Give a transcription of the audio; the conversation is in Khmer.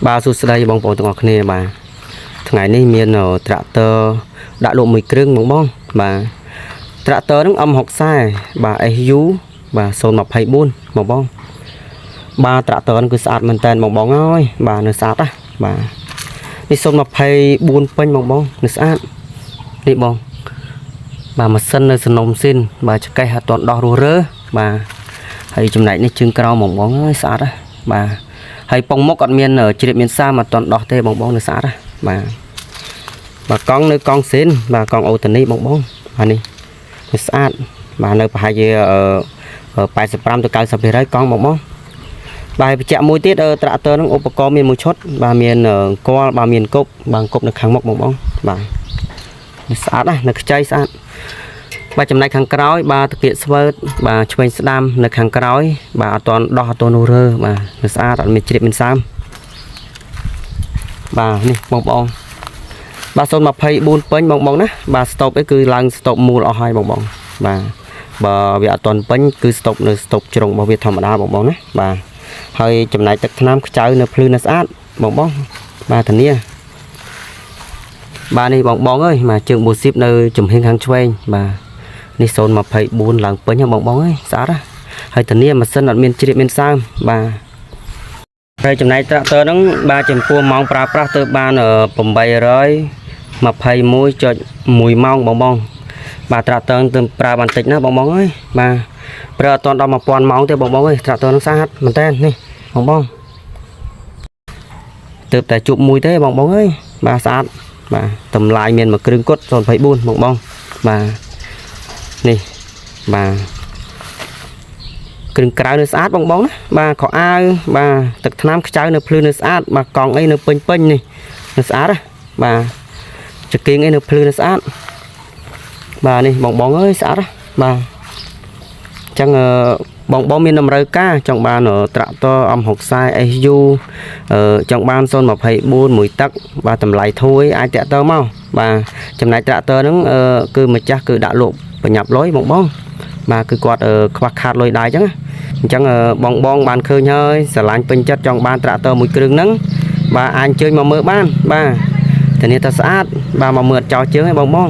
បាទសួស្តីបងប្អូនទាំងអស់គ្នាបាទថ្ងៃនេះមានត្រាក់ទ័រដាក់លក់មួយគ្រឿងបងបងបាទត្រាក់ទ័រហ្នឹង M60 បាទ SU បាទ024បងបងបាទត្រាក់ទ័រហ្នឹងគឺស្អាតមែនតើបងបងអើយបាទនៅស្អាតណាបាទនេះ024ពេញបងបងនៅស្អាតនេះបងបាទម៉ាស៊ីននៅសនំស៊ីនបាទចកេះអត់ទាន់ដោះរស់រើបាទហើយចំណែកនេះជើងក្រោមបងបងអើយស្អាតណាបាទ ហើយប៉ុងមុខអត់មានជ្រាបមានសាមអត់ទាន់ដោះទេបងបងនៅស្អាតណាបាទបាទកង់នៅកង់ស៊ីនបាទកង់អូតានីបងបងបាទនេះនៅស្អាតបាទនៅប្រហែលជា85ទៅ90%កង់បងបងបាទហើយបញ្ជាក់មួយទៀតត្រាក់ទ័រហ្នឹងឧបករណ៍មានមួយឈុតបាទមានអង្គលបាទមានគប់បាទគប់នៅខាងមុខបងបងបាទនេះស្អាតណាស់នៅខ្ចីស្អាតបាទចំណែកខាងក្រោយបាទតាគៀកស្វិតបាទឆ្វេងស្ដាំនៅខាងក្រោយបាទអត់ទាន់ដោះអត់ទាន់នោះរើបាទនៅស្អាតអត់មានជ្រាបមានសាមបាទនេះបងប្អូនបាទ024ពេញបងបងណាបាទស្តុបអីគឺឡើងស្តុបមូលអស់ហើយបងបងបាទបើវាអត់ទាន់ពេញគឺស្តុបនៅស្តុបជ្រុងរបស់វាធម្មតាបងបងណាបាទហើយចំណែកទឹកថ្នាំខ្ចៅនៅភ្លឺនៅស្អាតបងបងបាទធានាបាទនេះបងបងអើយបាទជើងបូស៊ីបនៅចំហៀងខាងឆ្វេងបាទនេះ024ឡើងពេញហ៎បងបងអើយស្អាតណាហើយធានាម៉ាស៊ីនអត់មានជ្រាបមានសើមបាទហើយចំណែកត្រាក់ទ័រហ្នឹងបាទចំពោះម៉ោងប្រើប្រាស់ទៅបាន821.1ម៉ោងបងបងបាទត្រាក់ទ័រទៅប្រើបានតិចណាបងបងអើយបាទប្រើអត់ទាន់ដល់1000ម៉ោងទេបងបងអើយត្រាក់ទ័រហ្នឹងស្អាតមែនតើនេះបងបងទើបតែជប់មួយទេបងបងអើយបាទស្អាតបាទតម្លៃមានមួយគ្រឿងគត់024បងបងបាទនេះបាទគ្រឿងក្រៅនៅស្អាតបងបងណាបាទខោអាវបាទទឹកថ្នាំខ្ចៅនៅភ្លឺនៅស្អាតបាទកង់អីនៅពេញពេញនេះនៅស្អាតណាបាទចង្គៀងអីនៅភ្លឺនៅស្អាតបាទនេះបងបងអើយស្អាតណាបាទអញ្ចឹងអឺបងបងមានតម្រូវការចង់បានត្រាក់ទ័រ M60 SU អឺចង់បាន024មួយទឹកបាទតម្លៃធួយអាចតាក់ទងមកបាទចំណែកត្រាក់ទ័រហ្នឹងអឺគឺម្ចាស់គឺដាក់លក់ប្រញាប់លុយបងបងបាទគឺគាត់ខ្វះខាតលុយដែរអញ្ចឹងណាអញ្ចឹងបងបងបានឃើញហើយស្រឡាញ់ពេញចិត្តចង់បានត្រាក់ទ័រមួយគ្រឿងហ្នឹងបាទអាចអញ្ជើញមកមើលបានបាទធានាថាស្អាតបាទមកមើលអត់ចោលជើងឯងបងបង